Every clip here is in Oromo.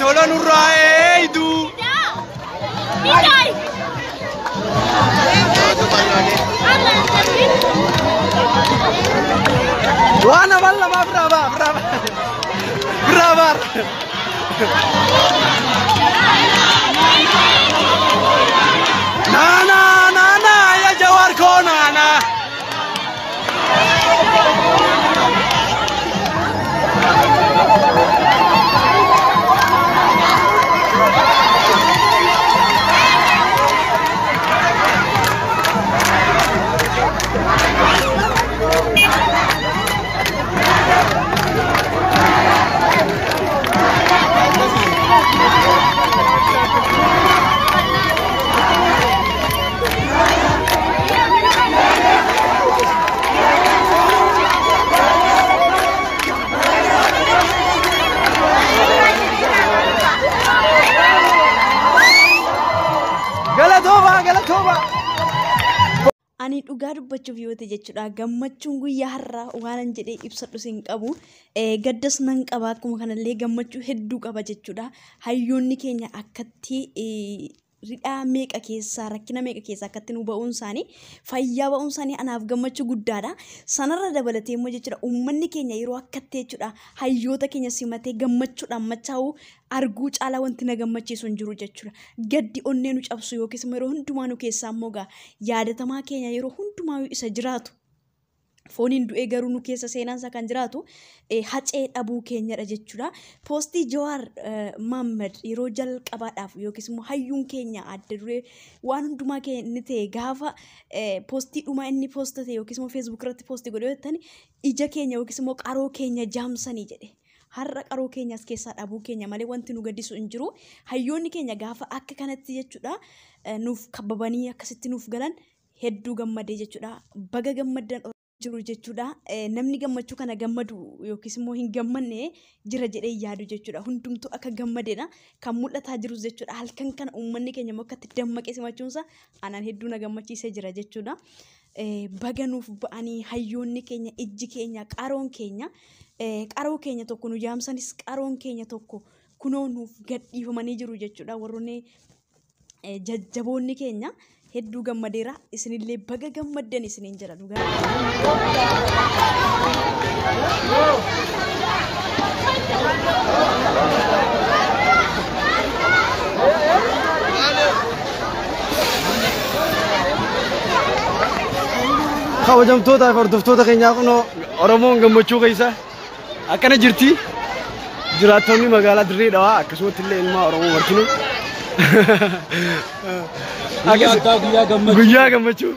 Tola nurraa eeydu. Waan amal lama biraa baa biraa baa biraa baa. Naana naana ya Jawaar koo naana. Galatooma galatooma. Ani dhugaa dubbachuuf yoo ta'e jechuudha gammachuun guyyaa har'aa waanan jedhee ibsadhu sin qabu gaddas nan qaba akkuma kanallee gammachuu hedduu qaba jechuudha. Hayyoonni keenya akkatti ridhaa meeqa keessaa rakkina meeqa keessaa akkatti nu ba'uun isaanii fayyaa ba'uun isaanii anaaf gammachuu guddaadha. Sanarra dabalatee immoo jechuudha uummanni keenya yeroo akkatti jechuudha hayyoota keenya simatee gammachuudhaan machaa'u arguu caalaa wanti na gammachiisu hin jiru jechuudha. Gaddi onnee nu cabsu yookiis immoo yeroo hundumaa nu keessaa immoo gaa yaadatamaa keenya yeroo hundumaa isa jiraatu. Fooniin du'ee garuu nu keessa seenaansaa kan jiraatu hacee dhabuu keenyadha jechuudha. Poostii Jawaar Mohaammed yeroo jalqabaadhaaf yookiis immoo hayyuun keenya adda duree waan hundumaa inni ta'e gaafa poostii dhumaa inni poostate yookiis immoo feesbuuk irratti poostii godhe yoo ta'an ija keenya yookiis immoo qaroo keenya jaamsanii jedhe. Har'a qaroo keenya as keessaa dhabuu keenya malee wanti nu gaddisu hin jiru. Hayyoonni keenya gaafa akka kanatti jechuudha nuuf kababanii akkasitti nuuf galan hedduu gammadee jechuudha. Baga gammaddan jiru jechuudha. Namni gammachuu kana gammadu yookiis immoo hin gammanne jira jedhee yaadu jechuudha. Hundumtuu akka gammadeedha kan mul'ataa jirus jechuudha. Halkan kana uummanni keenya immoo akkatti dammaqee simachuunsa anaan hedduu na gammachiisee jira jechuudha. Baga nuuf ba'anii hayyoonni keenya ijji keenya qaroon keenya qaroo keenya tokko nu jaamsanis qaroon keenya tokko kunoo nuuf gadhiifamanii jiru jechuudha. Warroonni jajjaboonni keenya hedduu gammadeera isinillee baga gammaddan isiniin jedha dhugaa. Kabajamtootaa fi hordoftoota keenyaa kunoo Oromoon gammachuu keessa akkana jirti. Jiraattonni magaalaa Dirree Dhawaa akkasumatti illee ilmaa Oromoo martinuu. Guyyaa gammachuu. Guyyaa gammachuu.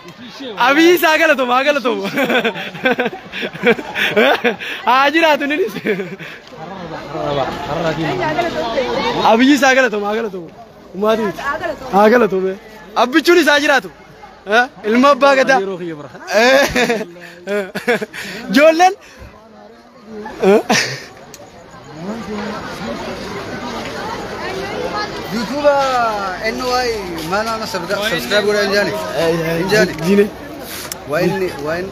Abiyyi isaa galatooma haa galatooma. Haa jiraatu innis. Abiyyi isaa galatooma haa galatooma. Umaatii miti. Haa galatoome. Abbichuun isaa jiraatu. Ilma abbaa gadaa. Ijoolleen. YouTube NY maal subscribe godhaa hin jaane. Hin jaane. Jiine. YN YN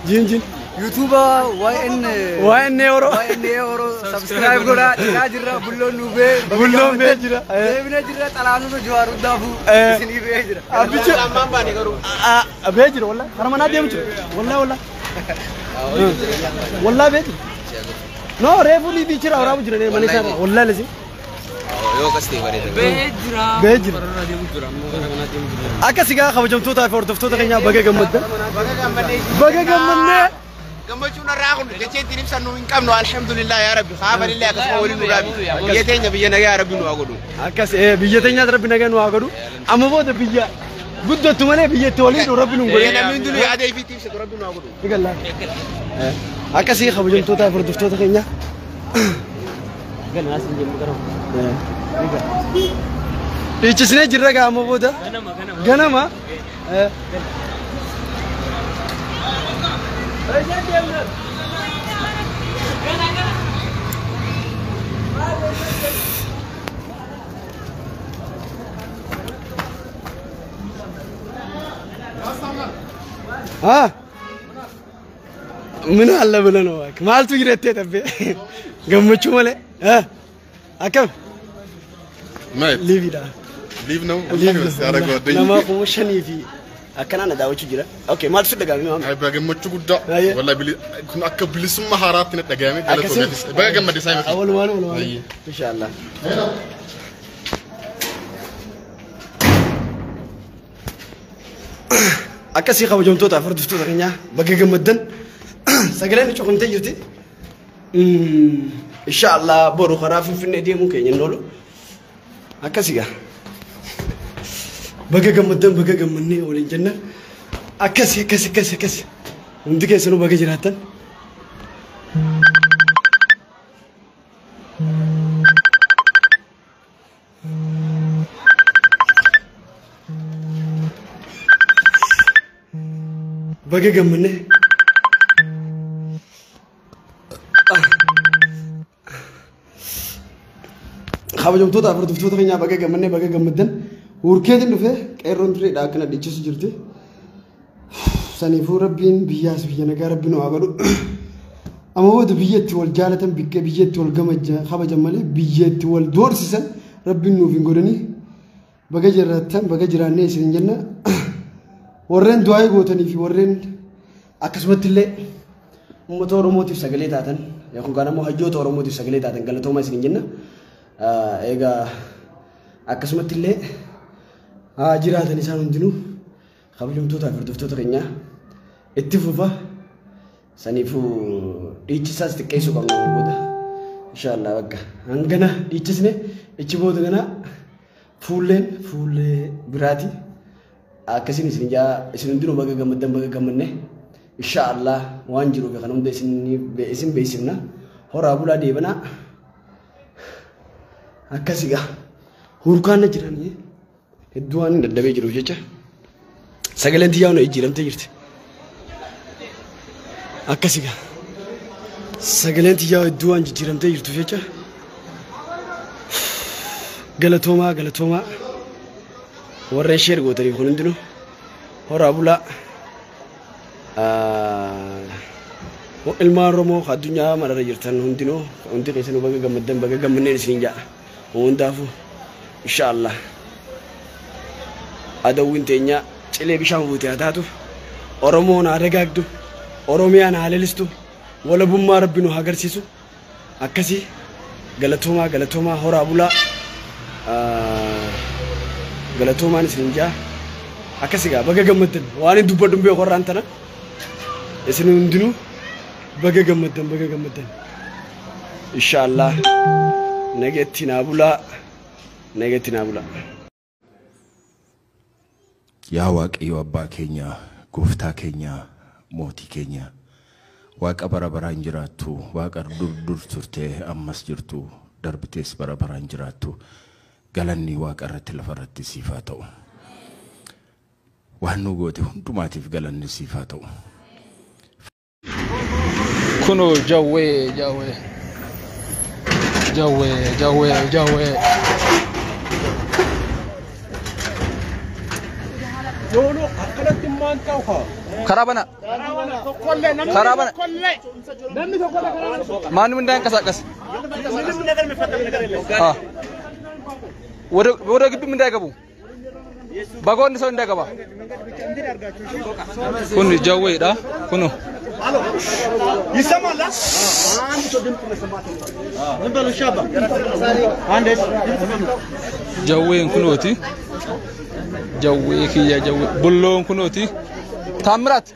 Jiin jiin. YouTube YN YN Oro. YN Oro subscribe godhaa cinaa jirra bulloon nu bee. Bulloon bee jira. Deebinee jirra xalaanuma Jawaar hundaafuu isinii bee jira. Abbichu. Bee jira wallah. Kara manaa deemu jira. Wallah wallah. Wallah bee jira. No reefu liibii jira waraabu jira mana isaa wallah lesi. Yoo akkas ta'e bareeda. Bee jira. Akka sigaa kabajamtootaa fi hordoftoota keenyaa baga gammaddan. Baga gammannee. Gammachuun irraa kun jecha ittiin ibsannu hin qabnu alhamdulillah yaa rabbi kaafanillee akkasuma waliin nu dhaabi. Biyya teenya biyya nagaa rabbi nu haa godhu. Akkas biyya teenyaas rabbi nagaa nu haa godhu. Amma booda biyya guddattu malee biyya itti waliin dhufu rabbi nu hin Biyya godhu. namni hundinuu yaada ifiitti ibsatu rabbi nu haa godhu. Eegallaa. Akkasii kabajamtootaa fi hordoftoota keenyaa. Dhiichisnee jirra gaa amma booda. Ganama. haa ምን አለ ብለህ ነው እባክህ? maaltu jirettee tabbee gammachuu malee akkam Maayit? Liiviidha. Liiv ነው? Yaara Nama 5,000 fi akkanaan daawwachuu jira. Okay, maaltu si dhagahame maama? Ay, gammachuu guddaa. Wallahi kun akka bilisummaa haaraatti na dhagahame galatoomee. Baga gammadde saayiba. Walumaan walumaan. Inshaallah. Akkasii kabajamtoota hordoftoota keenyaa baga gammaddan sagaleen cuqumtee jirti. Inshaallah boru karaa Finfinnee deemuu keenya hin oolu. Akkasii gaa. Baga gammaddan baga gammannee waliin jenna. Akkasii akkasii akkasii akkasii. Hundi keessanuu baga jiraattan. Baga gammannee. Kabajamtoota hordoftoota keenyaa baga gammannee baga gammaddan. Hurkeetiin dhufee qeerroon tureedha akkana dhiichisu jirti. Saniifuu rabbiin biyyaas biyya nagaa rabbiin haa godhu. Amma booda biyyatti wal jaalatan biyyatti wal kabajan malee biyyatti wal doorsisan rabbiin nuuf hin godhani. Baga jiraattan baga jiraannee isin jenna. Warreen du'aa gootanii fi warreen akkasumatti illee uummata Oromootiif sagalee taatan yookaan immoo hayyoota Oromootiif sagalee taatan galatooma isin jenna. Egaa akkasumatti illee haa jiraatan isaan hundinuu kabajamtoota fi hordoftoota keenyaa itti fufa. Saniifuu dhiichisaas xiqqeessuu qabna booda. Inshaallah bakka hangana dhiichisne ichi booda gana fuulleen fuullee biraati. Akkasiin isin jaa isin hundinuu baga gammaddan baga gammanne. Inshaallah waan jiruuf kan hunda isin beeksifna. Horaa bulaa deebanaa. Akkasii gaa hurkaan na jiranii hedduu waan dadhabee jiruuf jecha sagaleen xiyyaa hunda jijjiiramtee jirti. Akkasii gaa sagaleen xiyyaa hedduu waan jijjiiramtee jirtuuf jecha galatoomaa galatoomaa warreen sheer gootaniif kun hundinuu horaa bulaa ilmaan Oromoo addunyaa mararra jirtan hundinuu hundi keessanuu baga gammaddan baga gammanneen isiniin ja'a. Hundaafuu inshaallah adawwiin teenya cilee bishaan buute haa taatu, Oromoon haa dagaagdu, Oromiyaan haa lalistu, walabummaa rabbi nu haa agarsiisu. Akkasii galatoomaa galatoomaa horaa bulaa galatoomaan isin jaa. Akkasii gaa baga gammaddan waan hin dubbadhu hin beeku warraan tana isin hundinuu baga gammaddan baga gammaddan. Inshaallah nageetti naa bulaa nageetti naa bulaa. Yaa Waaqayyo abbaa keenya, gooftaa keenya, mootii keenya, Waaqa bara baraan jiraattu, Waaqa dur dur turtee ammas jirtu, darbitees bara baraan jiraattu, galanni Waaqa irratti lafa irratti siif haa ta'u. Waan nu goote hundumaatiif galanni siif haa ta'u. Kunoo jawwee jawwee jawwee jawwee jawwee. Karaa bana. Karaa bana. ማንም እንዳይንቀሳቀስ ወደ ግቢም እንዳይገቡ በጎን ሰው እንዳይገባ። ኩን ጀዌዳ ኩኑ ይሰማል። አንድ ሰው ድምጽ መሰማት ምን በሉ ሻባ አንድ ጀዌን ኩኖቲ ጀዌ ኪያ ጀዌ ቡሎን ኩኖቲ ታምራት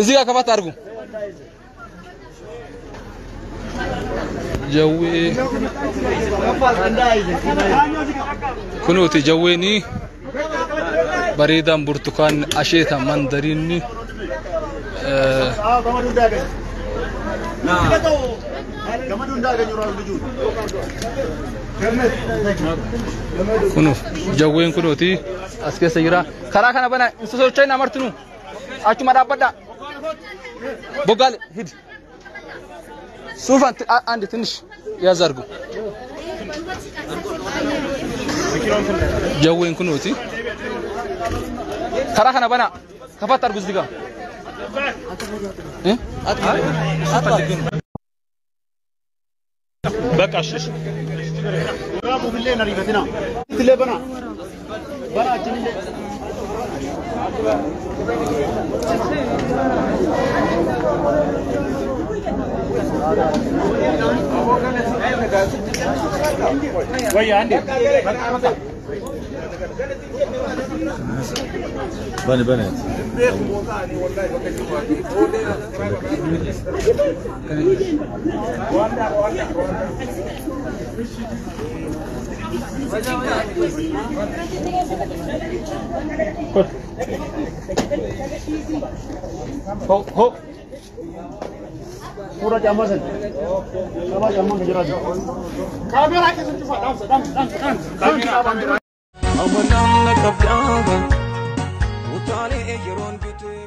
እዚህ ጋር ከፋት አድርጉ። ጀዌ ኩኖቲ ጀዌኒ bareedaan burtukaan asheeta mandariinni kunu jawween kunooti as keessa jira. Karaa kana bana hin sosocho'in amartinu achuma dhaabbadha. Boggaale hid ሱፋን አንድ ትንሽ ያዝ አድርጉ። ጀዌን kunooti karaa kana bana ከፈት አድርጉ እዚህ ጋር በቃ እሺ። Waraabuuf illee hin ariifatina. Illee banaa. Banaa achinillee. Bani bani. Ho ho. Fuula caamaa sana. Caamaa caamaa kan jiraatu. Kaameeraa keessatti cufaa dhaamsa dhaamsa dhaamsa dhaamsa. Hawwataan qabdaa utaalee yeroon bitee.